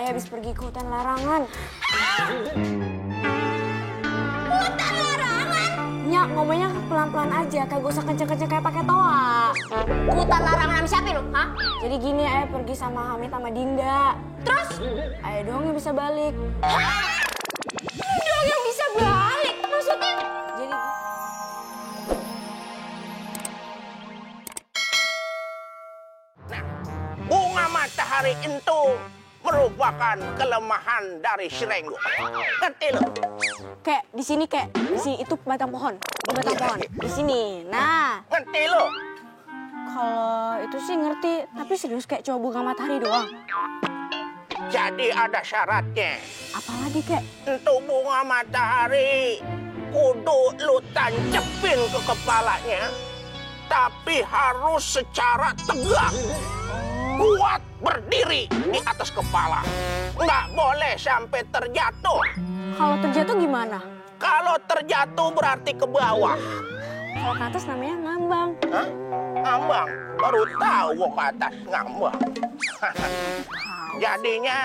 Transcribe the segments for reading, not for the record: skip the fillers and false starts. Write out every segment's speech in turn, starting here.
Ayah habis pergi ke hutan larangan. Hutan larangan? Nyak, ngomongnya pelan-pelan aja, kagak usah kenceng-kenceng kayak pakai toa. Hutan larangan sama siapa lu? Hah? Jadi gini, ayah pergi sama Hamid sama Dinda. Terus? Ayah doang yang bisa balik. Lu doang yang bisa balik? Maksudnya? Jadi bunga matahari itu merupakan kelemahan dari Sirenggo. Ngerti lo? kayak di sini, kayak di sini itu batang pohon. Di batang pohon. Di sini. Nah, Ngerti lo? kalau itu sih ngerti, tapi serius kayak coba bunga matahari doang. Jadi ada syaratnya. Apalagi kayak Untuk bunga matahari, kudu lu tancepin ke kepalanya, tapi harus secara tegak. Kuat berdiri di atas kepala. Nggak boleh sampai terjatuh. kalau terjatuh gimana? Kalau terjatuh berarti ke bawah. Kalau ke atas namanya ngambang. Hah? Ngambang? Baru tahu gua ke atas ngambang. Jadinya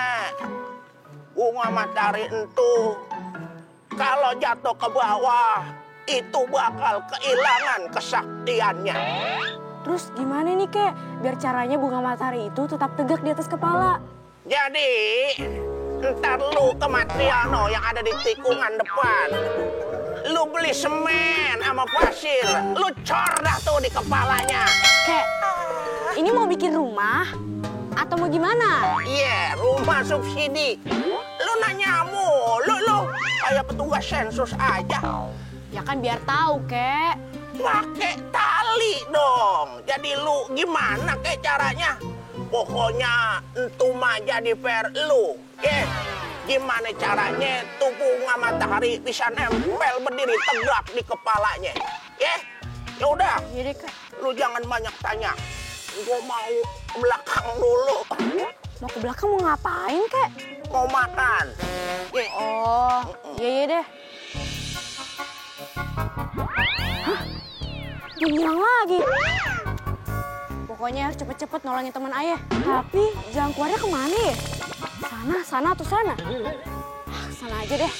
bunga matahari itu kalau jatuh ke bawah itu bakal kehilangan kesaktiannya. Terus gimana nih kek biar caranya bunga matahari itu tetap tegak di atas kepala? Jadi ntar lu ke Matriano yang ada di tikungan depan. Lu beli semen sama pasir, lu cor dah tuh di kepalanya. Kek, ini mau bikin rumah atau mau gimana? Iya, rumah subsidi. Lu nanya lu kayak petugas sensus aja. Ya kan biar tahu kek. Pakai tali dong. Jadi lu gimana kayak caranya? Pokoknya entu mah jadi PR lu. Gimana caranya tuh bunga matahari bisa nempel berdiri tegak di kepalanya? Ya udah, Iya deh kek. lu jangan banyak tanya. Gua mau ke belakang dulu. Mau ke belakang mau ngapain kek? Mau makan. Oh, iya deh. Hah? Dia hilang lagi. Pokoknya harus cepet-cepet nolongin teman ayah. Tapi jalan keluarnya kemana ya? Sana atau sana? Sana aja deh.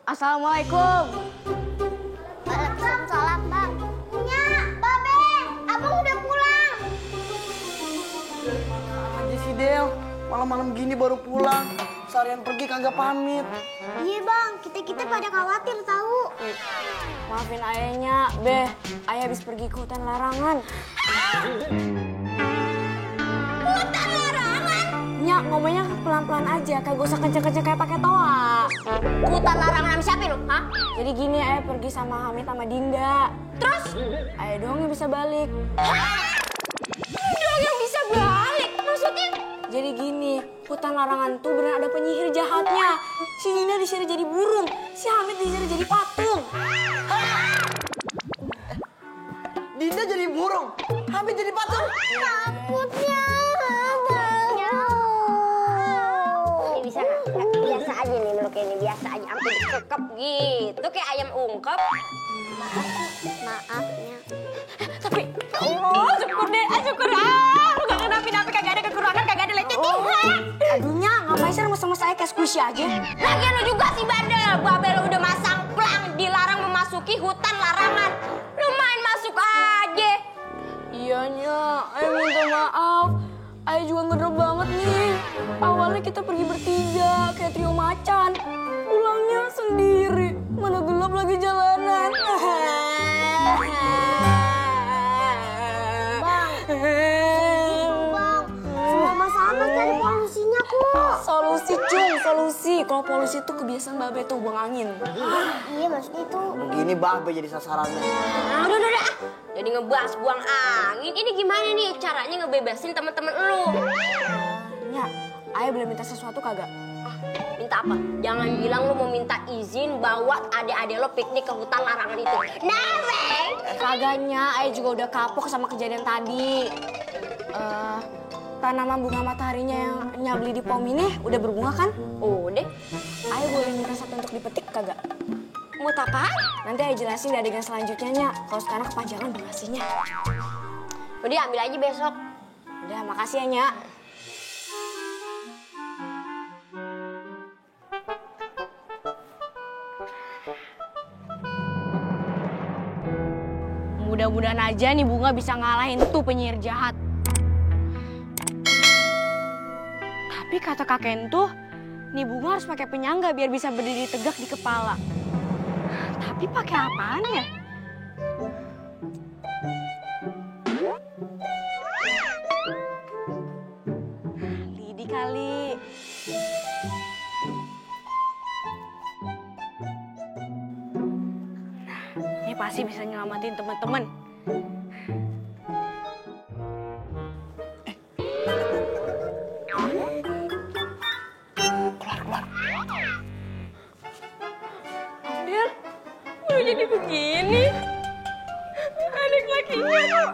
Assalamualaikum. Waalaikumsalam, Bang. Nya, Babe, Abang udah pulang. Aja sih Del, malam-malam gini baru pulang. Seharian pergi kagak pamit. Iya, Bang. Kita pada khawatir tahu. Maafin ayahnya, Beh. Ayah habis pergi ke hutan larangan. Hutan larangan? Nyak, ngomongnya pelan-pelan aja, kagak usah kenceng-kenceng kayak pakai toa. Hutan larangan sama siapa lu? Hah? Jadi gini, ayah pergi sama Hamid sama Dinda. Terus? Ayah doang yang bisa balik. Lu doang yang bisa balik? Maksudnya? Jadi gini, hutan larangan tuh beneran ada penyihir jahatnya. Si Dinda disihir jadi burung, si Hamid disihir jadi patung. Dinda jadi burung, Hamid jadi patung. Takutnya, Abang. Ini bisa nggak? Biasa aja nih meluk ini, biasa aja. Sampai dikekep gitu, kayak ayam ungkep. Maafnya. Tapi, oh syukur deh, syukur. Lu gak kenapa-napa, kagak ada kekurangan, kagak ada lecet. Aduh, Nyak, ngapain sih sama saya kayak squishy aja? Lagian lu juga sih bandel. Babel lu udah masang plang dilarang memasuki hutan larangan. Lu main masuk aja. Iya, Nyak, ayah minta maaf. Ayah juga ngedrop banget nih. Awalnya kita pergi bertiga, kayak trio macan. Pulangnya sendiri, mana gelap lagi jalanan. Bang, semua masalah dari polusinya kok. Solusi, Cung, solusi. Kalau polusi itu kebiasaan Babe tuh buang angin. Iya maksudnya itu. Begini Babe jadi sasarannya. Udah. Jadi ngebahas buang angin. Ini gimana nih caranya ngebebasin teman-teman lu? Nyak, ayah boleh minta sesuatu kagak? Minta apa? Jangan bilang lu mau minta izin bawa adik-adik lo piknik ke hutan larangan itu. Never! Kagaknya, ayah juga udah kapok sama kejadian tadi. Tanaman bunga mataharinya yang Nyak beli di pom ini udah berbunga kan? Udah. Ayah boleh minta satu untuk dipetik kagak? Mau apaan? Nanti ayah jelasin di adegan selanjutnya, Nyak. Kalau sekarang kepanjangan durasinya. Udah ambil aja besok. Udah, makasih ya, Nyak. Mudah-mudahan aja nih Bunga bisa ngalahin tuh penyihir jahat. Tapi kata kakek tuh, nih Bunga harus pakai penyangga biar bisa berdiri tegak di kepala. Tapi pakai apaan ya? Lidi kali. Nah, ini pasti bisa nyelamatin teman-teman. Del, udah jadi begini. Adik lakinya kok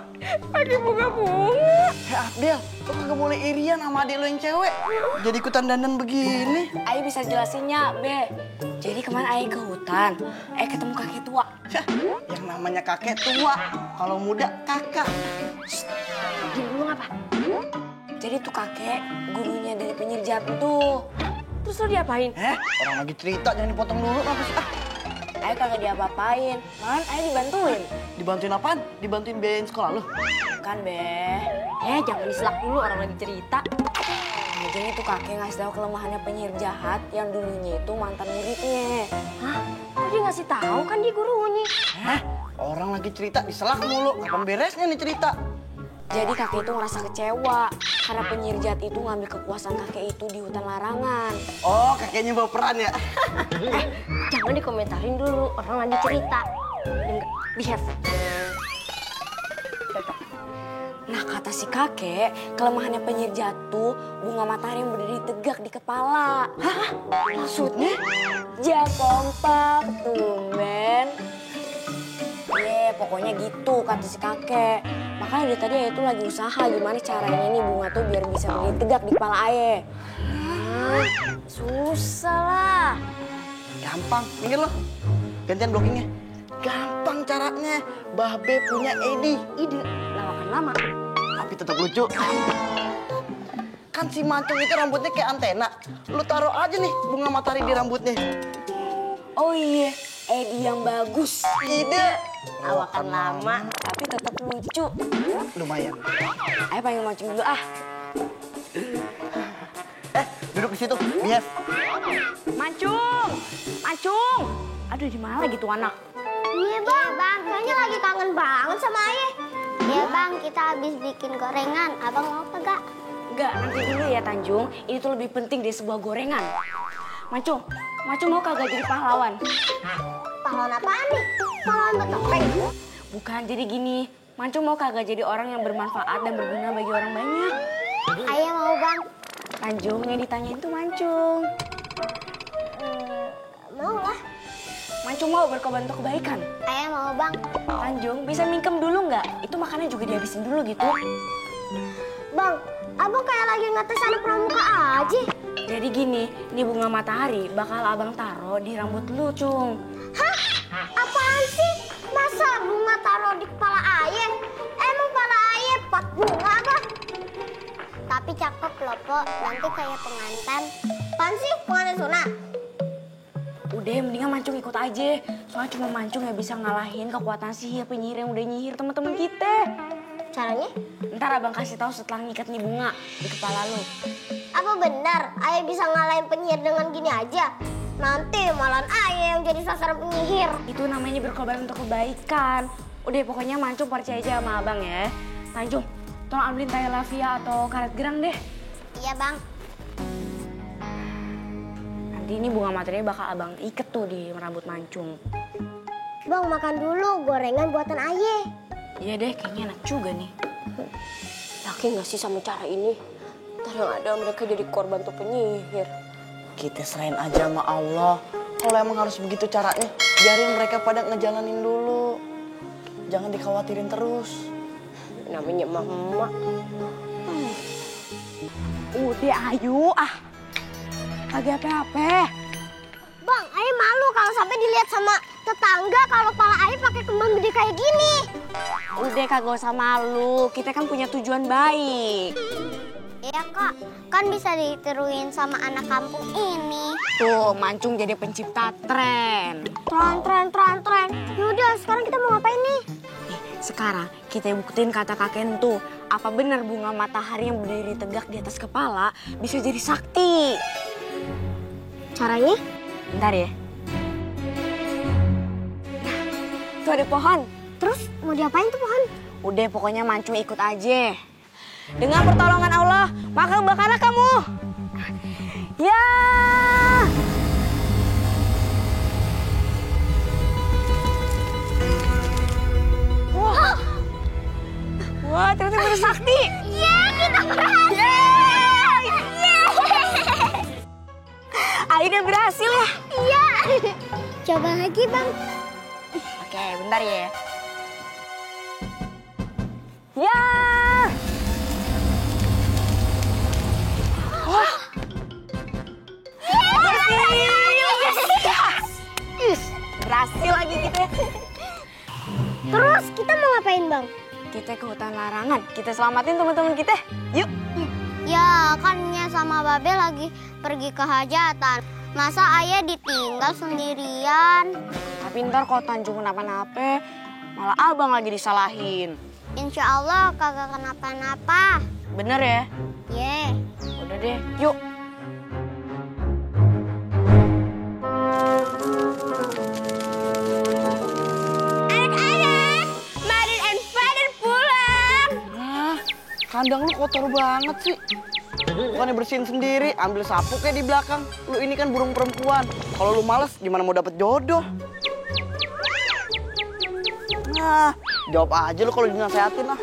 pakai bunga-bunga. Abdel, lo kagak boleh irian sama adik lo yang cewek. Jadi ikutan dandan begini. Ayah bisa jelasinnya, Be. Jadi kemarin Ayah ke hutan, Ayah ketemu kakek tua. Yah, yang namanya kakek tua, kalau muda kakak. Diam dulu ngapa? Jadi tuh kakek gurunya dari penyihir jahat tuh. Terus lo diapain? Orang lagi cerita, jangan dipotong dulu. Apa sih? Ayah kagak diapa-apain, malahan Ayah dibantuin. Dibantuin apaan? Dibantuin biayain sekolah lo? Kan, Be. Jangan diselak dulu, orang lagi cerita. Nah, jadi tuh kakek ngasih tahu kelemahannya penyihir jahat yang dulunya itu mantan muridnya. Hah? Kok dia ngasih tahu kan dia gurunya? Orang lagi cerita diselak mulu. Kapan beresnya nih cerita? Jadi kakek itu ngerasa kecewa karena penyihir jahat itu ngambil kekuasaan kakek itu di hutan larangan. Oh, kakeknya baperan ya? Jangan dikomentarin dulu, orang lagi cerita. Behave. Nah kata si kakek, kelemahannya penyihir jahat tuh bunga matahari yang berdiri tegak di kepala. Hah? Maksudnya? Ja kompak, tumben. Pokoknya gitu kata si kakek. Makanya dari tadi Ayah itu lagi usaha gimana caranya nih bunga tuh biar bisa berdiri tegak di kepala Ayah. Susah lah. Gampang, minggir lo. Gantian blockingnya. Gampang caranya. Babe punya ide. Lawakan lama. Tapi tetap lucu. Kan si mancung itu rambutnya kayak antena. Lu taruh aja nih bunga matahari di rambutnya. Oh iya, ide yang bagus. Ide. Lawakan lama, tapi tetap lucu. Lumayan. Ayah panggil mancung dulu ah. Duduk di situ. Bias. Mancung! Mancung! Aduh, di mana lagi tuh anak? Iya bang, kayaknya lagi kangen banget sama Ayah. Iya bang, kita habis bikin gorengan. Abang mau kagak? Enggak, nanti dulu ya Tanjung. Ini tuh lebih penting dari sebuah gorengan. Mancung mau kagak jadi pahlawan? Pahlawan apaan nih? Pahlawan betopeng? Bukan, jadi gini. Mancung mau kagak jadi orang yang bermanfaat dan berguna bagi orang banyak? Ayah mau bang. Tanjung, yang ditanyain tuh Mancung. Mau lah. Mancung mau berkorban untuk kebaikan? Ayah mau bang. Tanjung, bisa mingkem dulu nggak? Itu makannya juga dihabisin dulu gitu. Bang, abang kayak lagi ngetes anak pramuka aja. Jadi gini, ini bunga matahari bakal abang taruh di rambut lu, Cung. Hah? Apaan sih? Masa bunga taruh di kepala Ayah? Emang kepala Ayah pot bunga apa? Tapi cakep loh, Po. Nanti kayak pengantin. Apaan sih? Pengantin sunat? Udah, mendingan Mancung ikut aja. Soalnya cuma Mancung yang bisa ngalahin kekuatan sihir penyihir yang udah nyihir teman-teman kita. Caranya? Ntar abang kasih tahu setelah ngikat nih bunga di kepala lu. Apa benar Ayah bisa ngalahin penyihir dengan gini aja? Nanti malahan Ayah yang jadi sasaran penyihir. Itu namanya berkorban untuk kebaikan. Udah, pokoknya Mancung percaya aja sama abang ya. Tanjung, tolong ambilin tali lavia atau karet gerang deh. Iya bang. Nanti ini bunga matahari bakal abang iket tuh di rambut Mancung. Bang makan dulu gorengan buatan Ayah. Iya deh, kayaknya enak juga nih. Yakin gak sih sama cara ini? Ntar yang ada mereka jadi korban tuh penyihir. Kita serahin aja sama Allah. Kalau emang harus begitu caranya, biarin mereka pada ngejalanin dulu. Jangan dikhawatirin terus. Namanya emak-emak. Udah ayo kagak apa-apa. Bang, Ayah malu kalau sampai dilihat sama tetangga kalau pala ayah pakai kembang gede kayak gini. Udah kagak usah malu, kita kan punya tujuan baik. Iya kak, kan bisa ditiruin sama anak kampung ini. Tuh, Mancung jadi pencipta tren. Tren. Yaudah, sekarang kita mau ngapain nih? Nih, sekarang kita buktiin kata kakek tuh. Apa benar bunga matahari yang berdiri tegak di atas kepala bisa jadi sakti? Caranya? Bentar ya. Nah, tuh ada pohon. Terus mau diapain tuh pohon? Udah, pokoknya Mancung ikut aja. Dengan pertolongan Allah, maka bakarlah kamu. Ya. Wah. Wah, ternyata bersakti. Iya, kita berhasil. Aida berhasil ya. Iya. Coba lagi bang. Oke, bentar ya. Ya. Wah. Berhasil lagi kita. Terus kita mau ngapain bang? Kita ke hutan larangan. Kita selamatin teman-teman kita. Yuk. Ya kannya sama Babe lagi pergi ke hajatan. Masa ayah ditinggal sendirian? Tapi ntar kalau Tanjung kenapa-napa, malah abang lagi disalahin. Insya Allah kagak kenapa-napa. Bener ya? Ye. Udah deh, yuk. Anak-anak, Marin and Father pulang. Nah, kandang lu kotor banget sih. Bukannya bersihin sendiri, ambil sapu kayak di belakang. Lu ini kan burung perempuan. Kalau lu males, gimana mau dapet jodoh? Nah, jawab aja lu kalau dinasehatin lah.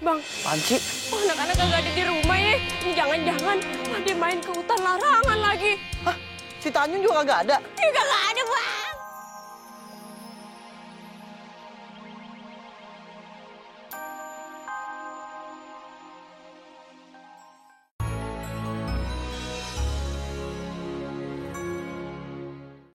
Bang, Apaan sih? oh, anak-anak kagak ada di rumah ya. Ini jangan-jangan pada main ke hutan larangan lagi. Hah? Si Tanjung juga kagak ada? Kagak ada, Bang.